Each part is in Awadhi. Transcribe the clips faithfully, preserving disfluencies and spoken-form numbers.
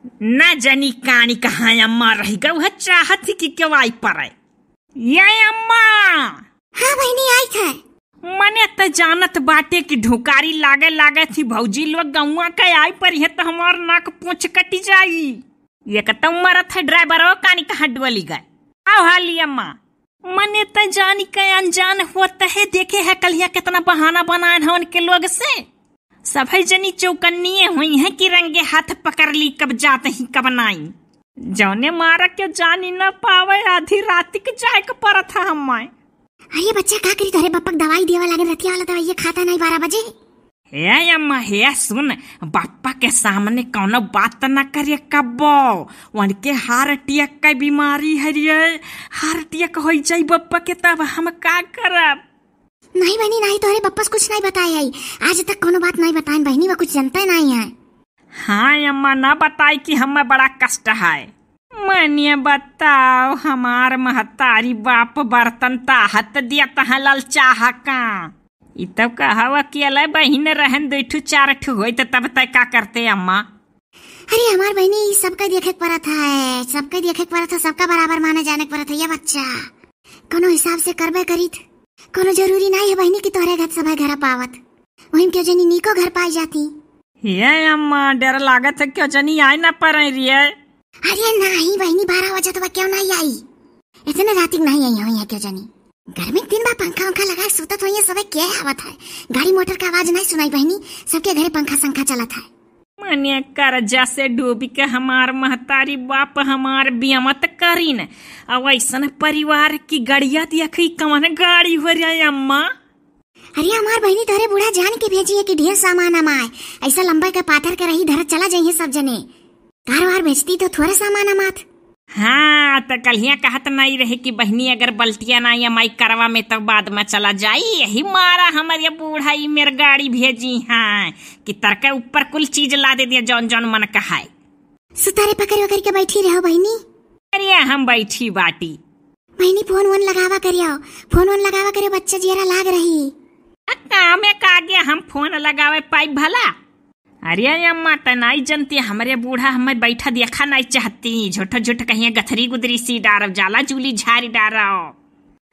ना जानी कानी कहाँ अम्मा रहि गउ है, चाहत ही कि केउ आई परे। ये अम्मा! हाँ बहिनी, आइत है। मने त जानत बाटे कि ढुकारी लागे लागे थी भौजी लोग गौवा के आई परिहे त हमार नाक पोंछ कटि जाई। ये कतौ मरत है ड्राइवरवा कानी कहाँ डोली गए। आओ हाली अम्मा। मने त जानी के अनजान होत है, देखे है कलिया केतना बहाना बनाएन है उनके लोग से। सभई जनी चौकन्निये हुई हैं कि रंगे हाथ पकड़ ली कब जात ही कब नाई। जौने मारा के जानी न पावे, आधी रात के जाए के परत है हम्मे। अरे बच्चा, का करी, तोहरे बप्पा के दवाई देवे लागे, रतिया वाला दवाई ये खाता नाई बारह बजे। हे अम्मा, हे सुन, बप्पा के सामने कौनो बात न करे कब्बो, उनके हार्ट अटैक के बीमारी है रे, हार्ट अटैक होइ जाई बप्पा के, तब हम का करब? नाहीं बहिनी, नाहीं, तोहरे बप्पा से कुछ नाहीं बताए है। आज तक कौनो बात नाहीं बताएन बहिनी, वो कुछ जनते नाहीं है। हाँ अम्मा, ना बताई कि हमें बड़ा कष्ट है। मने बताओ, हमार महतारी बाप बर्तन ताहत दिया तहाँ ललचाहा का? ई तब कहावा कि अलै बहिन रहन दुइ ठू चार ठू होइत तब तय का करते अम्मा? अरे हमार बहिनी, ई सबका देखे के परत है, सबका देखे के परत है, सबका बराबर माने जाने के परत है ये बच्चा। कौनो हिसाब से करबे करीत। कौनो जरूरी नाहीं है बहिनी कि तोहरे घर सभे घर पावत। वहीं केउ जनी नीको घर पाई जाती। हे अम्मा, डर लागत है केउ जनी आए ना परे रे। अरे नाहीं बहिनी, बारह बजे तो केउ नाहीं आई। इतने रातिक नाहीं आई होइहैं केउ जनी। गर्मी के दिन बा, पंखा उंखा लगाए सुतत होइहैं, सभे के आवत है। गाड़ी मोटर का आवाज नाहीं सुनाई बहिनी, सबके घरे पंखा संखा चलत है। मने कर्जा से डूबि के हमार महतारी बाप हमार बियाह मत करीन। अब ऐसन परिवार की गड़िया देखी कवन गाड़ी हो रे अम्मा। अरे हमार बहिनी, तोहरे बूढ़ा जान के भेजी है कि ढेर सामान हम आए। ऐसा लंबा के पाथर के रही धरत चला जाइहैं सब जने। कार वार बेचती तो थोड़े सामान हम आत। हाँ, त कलिया कहत नाहीं रहे कि बहिनी अगर बल्टिया नाहीं अमाई करवा में तब बाद में चला जाई। यही मारा हमरे बूढ़ा ई मेर गाड़ी भेजी हैं कि तरके ऊपर कुल चीज लादे दिया जौन जौन मन कहाए। सुतारे पकड़ वकड़ के बैठी रहो बहिनी। अरे हम बैठी बाटी। बहिनी फोन वोन लगावा करियो, फोन वोन लगावा करियो, बच्चा जियरा लाग रही। आ, कामे का आगे हम फोन लगावे पाई भला? अरे अम्मा, त नाई जनती, हमरे बूढ़ा हमें बैठा देखा नाई चाहती। झूठो झूठ कहिए गथरी गुदरी सी डारब, जाला जूली झारी डारब।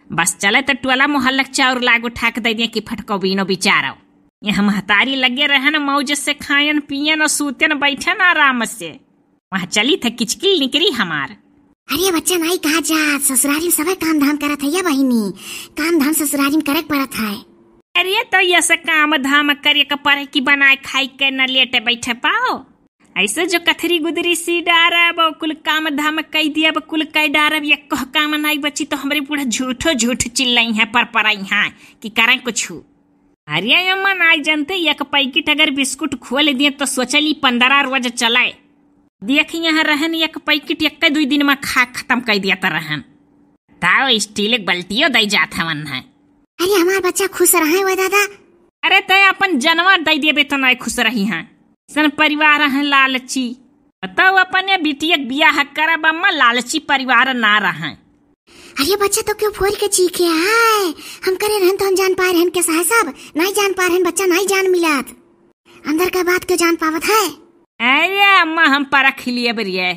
बस चले त टोला मोहल्ला के चाउर लाग उठा के दे दिए कि फटको बीनो बिचारो। ये हम महतारी लगे रहन, मौज से खायन पियन और सूतन बैठन आराम से। वहाँ चली त किचकिल निकरी हमार। अरे बच्चा, नाई कहा जा, ससुरारी में सबै काम धाम करत है या बहिनी, काम धाम ससुरारी में करे के पड़त है। अरे तो ये से काम धाम करे के पड़े कि बनाए खाए के न लेटे बैठे पाओ। ऐसे जो कथरी गुदरी सी डारब, कुल काम धाम कई दियब, कुल कई डारब, ये कह काम नाई बची तो हमरे बूढ़ा झूठो झूठ चिल्लइहैं, परपरइहैं कि करें कुछ। अरे अम्मा, नाई जनते, एक पैकेट अगर बिस्कुट खोल दिए तो सोचली पंद्रह रोज चले। देख, यहाँ रहन एक पैकेट एक दुई दिन में खा खत्म कर दिया त रहन। ताओ स्टील के बाल्टियो दे जात हवन है। अरे हमार बच्चा खुश रहे वो दादा। अरे तय अपन जनवा दे देबे तो नाई खुश रही हैं। सन परिवार हैं लालची। बताओ अपने बिटिया के बियाह करब अम्मा, लालची परिवार ना रहें। अरे बच्चा तो क्यों फोड़ के चीखे है? हम करे रहन तो हम जान पाए रहन के साहे सब, नाई जान पाए रहन बच्चा, नाई जान मिलत। अंदर का बात क्यों जान पावत है? अरे अम्मा हम परख लिए बरिए।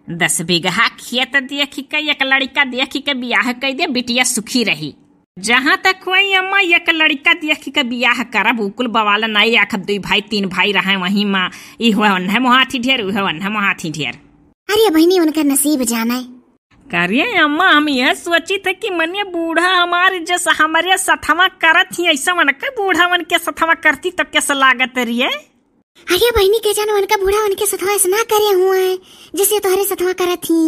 दस बीघा खेत देखी के एक लड़का देखी के बियाह कई दे, बिटिया सुखी रही। जहाँ तक हुई अम्मा एक लड़का देखी के बियाह करब, उकुल बवाल नाई आखब, दुई भाई तीन भाई रहे वहीं माँ, ई हुआ ओन्हे मोहाथी ढेर, ऊ हुआ ओन्हे मोहाथी ढेर। अरे बहिनी उनका नसीब जाने। करे अम्मा, हम यह सोची थे कि मने बूढ़ा हमारे जस हमरे सथवा करत ही, ऐसा मन के बूढ़ा मन के सथवा करती तो कैसा लागत रहिए? अरे बहिनी, के जान उनका बूढ़ा उनके सथवा ऐसा ना करे हुए, जैसे तोहरे सथवा करत ही।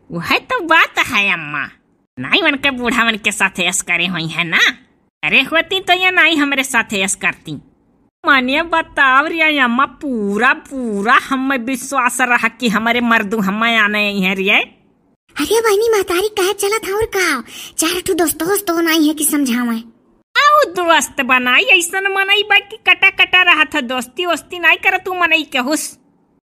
वह तो बात है अम्मा, नाई उनके बूढ़ा उनके साथ ऐस करे हुई है ना, अरे होती तो ये नाई हमरे साथ ऐस करती। मने बताव रे अम्मा, पूरा, पूरा हमें विश्वास रहा कि हमरे मर्दू हमें आने आई हैं रे। अरे बहिनी, महतारी कहे चलत हैं और का? चार ठो दोस्त, दोस्त तो नाई है कि समझावे। आउ दोस्त बनाई, ऐसन मनई बा कि कटा कटा रहा था, दोस्ती वोस्ती नाई करत उ मनई के हुस।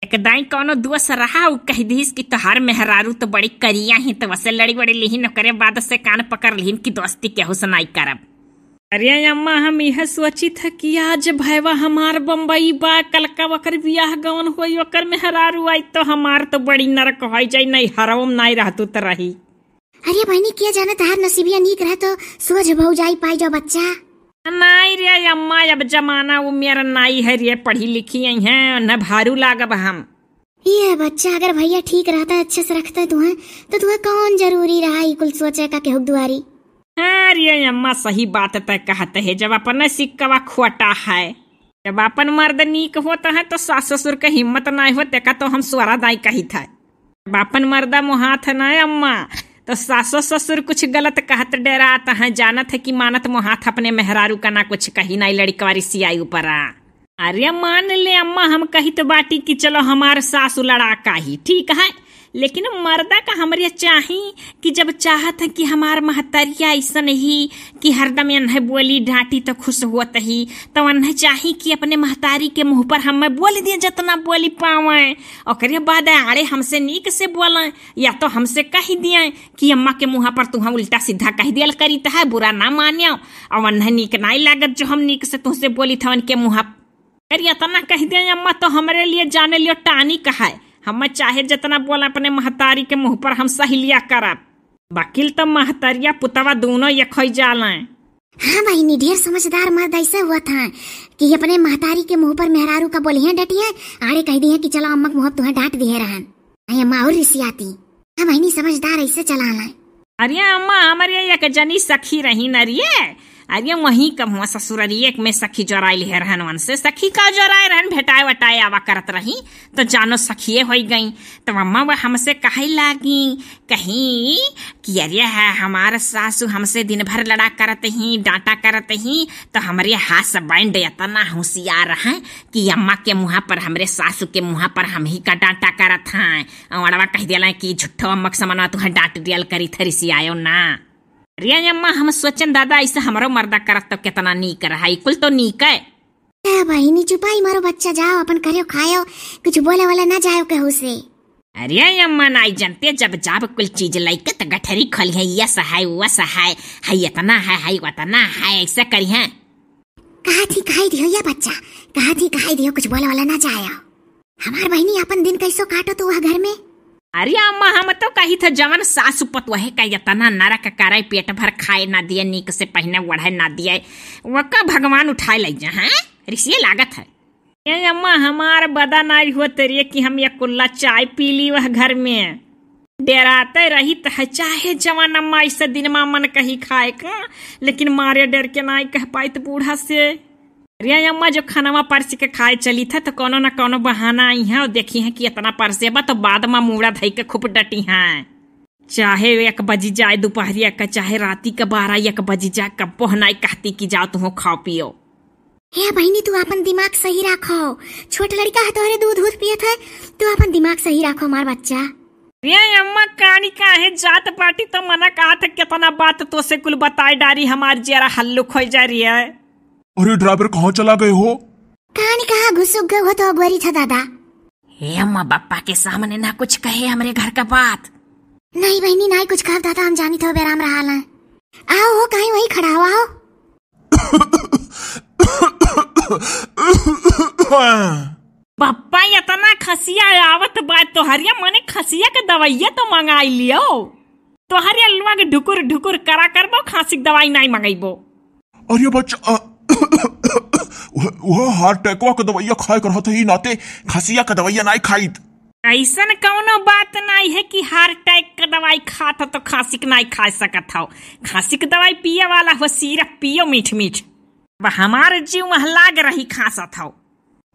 एक दाई कौनो दोस्त रहा, उ कह दीस कि तोहार मेहरारू तो बड़ी करिया ही, तो वसे लड़ी बड़ी लिही, ओकरे बाद से कान पकड़ लिहिन कि दोस्ती केहू से नाई करब। अरे अम्मा, हम यह सोचित है कि आज भैवा हमार बम्बई बा, कल का ओकर बियाह गवन होई, ओकर मेहरारू आई तो हमार तो बड़ी नरक होई जाई, नैहरवा में नाई रहतू त रही। अरे बहिनी, के जाने तहार नसीबिया नीक रहे तो सोझ भौजाई पाई जाओ बच्चा। नाई रे अम्मा, अब जमाना उमेर नाई है रे, पढ़ी लिखी आई हैं, न भारू लागब हम। ये बच्चा, अगर भैया ठीक रहता, अच्छे से रखता तुहें, तो तुहें कौन जरूरी रहा ई कुल सोचे का केहू दुआरी? हाँ रे अम्मा, सही बात तय कहत है, जब अपने सिक्कवा खोटा है, जब अपन मर्द नीक होत है तो सास ससुर के हिम्मत नाई होत, देखा तो हम स्वरा दाई कहित है। जब अपन मर्दा मुहात है ना अम्मा, तो सासो ससुर कुछ गलत कहत डेरात है, जानत है कि मानत मुहात अपने मेहरारू का ना कुछ कही नाई, लड़कवा रिसियाई ऊपरा। अरे मान ले अम्मा, हम कही तो बाटी कि चलो हमार सासु लड़ाका ही ठीक है, लेकिन मर्दा का हमरे चाही कि जब चाहत है कि हमार महतरिया ऐसन ही कि हरदम एन्हे बोली डांटी तो खुश होत ही, तो एन्हे चाही कि अपने महतारी के मुँह पर हमें बोल दिए जितना बोली पावे। ओकरे बाद आड़े हमसे नीक से बोलें या तो हमसे कह दिए कि अम्मा के मुँह पर तुहा उल्टा सीधा कह दियल करीत है, बुरा ना मान्यो, और एन्हे नीक नाई लागत जो हम नीक से तुहसे बोली था उनके मुँह पर। अरे इतना कह दिए अम्मा तो हमरे लिए जाने लियो टानिक है, हम चाहे जितना बोला अपने महतारी के मुँह पर हम सही लिया करब। वकील तो महतरिया पुतवा दोनों एक होई जालें। हाँ बहिनी, ढेर समझदार मर्द ऐसे हुआ था कि अपने महतारी के मुँह पर मेहरारू का बोलिए डटिए, आड़े कह दिए कि चलो अम्मा के मुँह पर तुहें डांट दिए रहन। आई अम्मा और रिसियाती। हाँ बहिनी, समझदार ऐसे चला लें। अरे अम्मा, हमरे एक जनी सखी रही न रे, अरे वहीं कब हुआ ससुररिये में सखी जोराइल है रहन, वन से सखी का जोराए रहन, भेटाए वटाए आवा करत रही, तो जानो सखिए होई गई। तो अम्मा वह हमसे कहे लागी, कहीं कि अरे है हमार सासू हमसे दिन भर लड़ा करत ही, डांटा करत ही, तो हमरे husband इतना होशियार है कि अम्मा के मुँह पर, हमरे सासू के मुँह पर हम ही का डांटा करत हैं। अड़वा कह दिया कि झूठो अम्मा के समनवा तुहें डांट दियल करी थरी से आयो ना। अरे अम्मा, हम सोचन दादा ऐसे हमरो मर्दा करत तो कितना नीक रहा, ई कुल तो नीक है। ए बहिनी, चुपाई मारो बच्चा, जाओ अपन करियो खायो, कुछ बोले वाला ना जाओ केहू से। अरे अम्मा, नाई जनते, जब जाब कुल चीज लइके त गठरी खोली है, यस है, वस है, है इतना है, है उतना है, ऐसे करी है। कहा थी कहाई दियो या बच्चा, कहा थी कहाई दियो, कुछ बोले वाला ना जायो। हमार बहिनी अपन दिन कैसो काटो तू वह घर में। अरे अम्मा, हम तो कही थे जवन सासु पतोहे का इतना नरक करे, पेट भर खाए ना दिए, नीक से पहिने ओढ़े ना दिए, वका भगवान उठाए ले जा, हैं? रिसिए लागत है। ए अम्मा, हमार बदा नाई होत रे कि हम एक कुल्ला चाय पी ली वह घर में। डेराते रहित है, चाहे जवन अम्मा ऐसे दिन मा मन कही खाए का, लेकिन मारे डर के नाई कह पाइत बूढ़ा से। अरे अम्मा, जो खनवा परस के खाए चली था तो कौनो ना कौनो बहाना आई है और देखी है कि इतना परसे बा तो बाद मा मूड़ा धई के खूब डटी है। चाहे एक बजी जाए दोपहरिया का, चाहे राती का बारह एक बजी जाए, कब्बो नाई कहती कि जाओ तुहो खाओ पियो। हे बहिनी, तू आपन दिमाग सही राखो। छोट लड़का है, तोहरे दूध, दूध पियत है, तू आपन दिमाग सही राखो, हमार बच्चा। रे अम्मा, कानी काहे जात बाटी, तो मना कहा था, कितना बात तो से कुल बताए डारी, हमार जियरा हल्लुक हो जा रही है। अरे ड्राइवर, कहाँ चला गए हो? कानी कहाँ घुसुक गए हो तो अगोरी था दादा। हे अम्मा, बप्पा के सामने ना कुछ कहे हमरे घर का बात। नहीं बहिनी, नहीं कुछ कहब दादा, हम जानी तो बेराम रहा ला। आओ हो, कहीं वही खड़ा हो, आओ। बप्पा, इतना खसिया आवत बा तोहरिया, मने खसिया के दवाइया तो मंगाई लियो। तोहरे अलवा के ढुकुर ढुकुर करा करबो, खांसी के दवाई नहीं मंगैबो। अरे बच्चा, अ, वह, वह हार्ट अटैकवा के दवाइया खाए के रहत ही नाते खसिया के दवाइया नहीं खाइत। ऐसन कौनो बात नहीं है कि हार्ट अटैक के दवाई खात हो तो खांसी के नहीं खा सकत हो। खांसी के दवाई पिए वाला हो, सिरप पियो मीठ मीठ। अब हमार जीव वह लाग रही खांसत हो।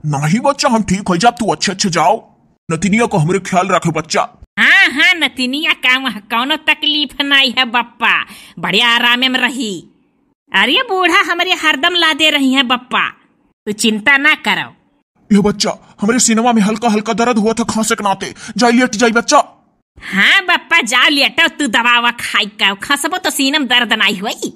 नहीं बच्चा, हम ठीक हो जाब, तू अच्छे अच्छे जाओ। नतिनिया को हमरे ख्याल रखे बच्चा। हाँ हाँ, नतिनिया का वह कौनो तकलीफ नहीं है बप्पा, बढ़िया आरामे में रही। अरे बूढ़ा हमरे हरदम लादे रही है बप्पा, तू चिंता ना करो। ये बच्चा, हमरे सीनवा में हल्का हल्का दर्द हुआ था खांसे के नाते, जाई लेट जाई बच्चा। हाँ बप्पा, जाओ लेटो, तू दवावा खाई का, खसबो तो सीने में दर्द नाई होई।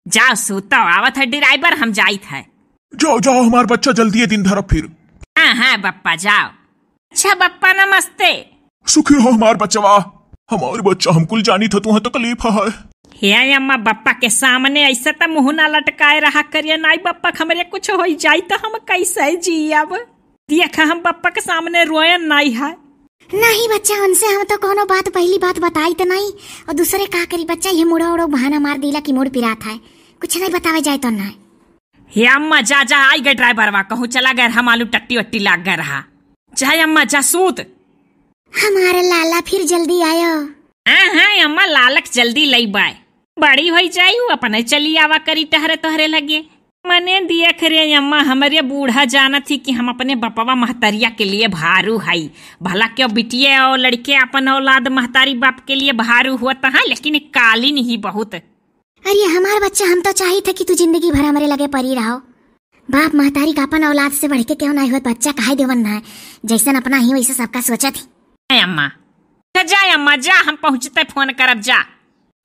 जाओ सूतो, आवत है ड्राइवर, हम जाइत है। जाओ जाओ हमार बच्चा, जल्दी ये दिन धरब फिर। हाँ हाँ बप्पा, जाओ। अच्छा बप्पा, नमस्ते। सुखी हो हमार बच्चवा। हमार बच्चा, हम कुल जानी था तुहें तकलीफ है। हे अम्मा, बप्पा के सामने ऐसे त मुँह ना लटकाए रहा करिए, नाई बप्पा के हमरे कुछ होइ जाई त हम कैसे जियब? देख, हम बप्पा के सामने रोयन नाई है। नहीं बच्चा, उनसे हम तो कोनो बात, पहली बात बताई त नहीं, और दूसरे का करी बच्चा, ये मुड़ो उड़ो बहाना मार दीला कि मुड़ पिरात है, कुछ नहीं बतावे जाए तो ना। हे अम्मा, जा, जा, आई गए ड्राइवरवा, कहूँ चला गए, हम आलू टट्टी वट्टी लाग गए रहा। जा अम्मा, जा सूत। हमारे लाला फिर जल्दी आयो। हाँ, हाँ, अम्मा, लालक जल्दी लई बाय। बड़ी होई जाई, उ अपने चली आवा करी टहरे तोहरे लगे। मने देख रे अम्मा, हमरे बूढ़ा जानत ही कि हम अपने बपवा महतरिया के लिए भारू हई। भला क्यों बिटिये और लड़के अपन औलाद महतारी बाप के लिए भारू होत हैं, लेकिन कालीन ही बहुत। अरे हमार बच्चा, हम तो चाहित है कि तू जिंदगी भर हमरे लगे परी रहो। बाप महतारी का अपन औलाद से बढ़ के क्यों नहीं होत, बच्चा काहे देवन ना है, जैसन अपना ही वैसे सबका सोचत ही। ए अम्मा, जा, जा अम्मा, जा, हम पहुँचते फोन करब, जा।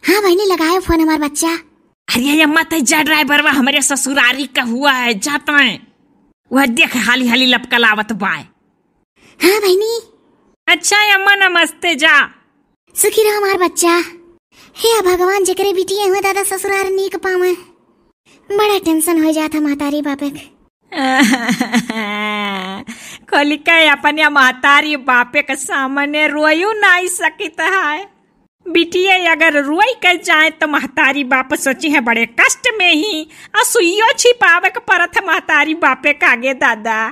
हाँ बहनी, लगायो फोन हमार बच्चा। अरे अम्मा, तै जा, ड्राइवरवा हमरे ससुरारी का हुआ है, जाता है। वह देख, हाली हाली लपकल आवत बाय। हाँ बहनी। अच्छा अम्मा, नमस्ते, जा। सुखी रहो हमार बच्चा। हे भगवान, जेकरे बिटिये हुए दादा ससुरार नीक पावे। बड़ा टेंशन हो जात है महतारी बापे के। खोलिका अपने महतारी बापे के सामने रोयू नाई सकित है। बिटिये अगर रोई के जाए तो महतारी बाप सोची है बड़े कष्ट में ही, असुइयो छिपावे के परत है महतारी बापे के आगे दादा।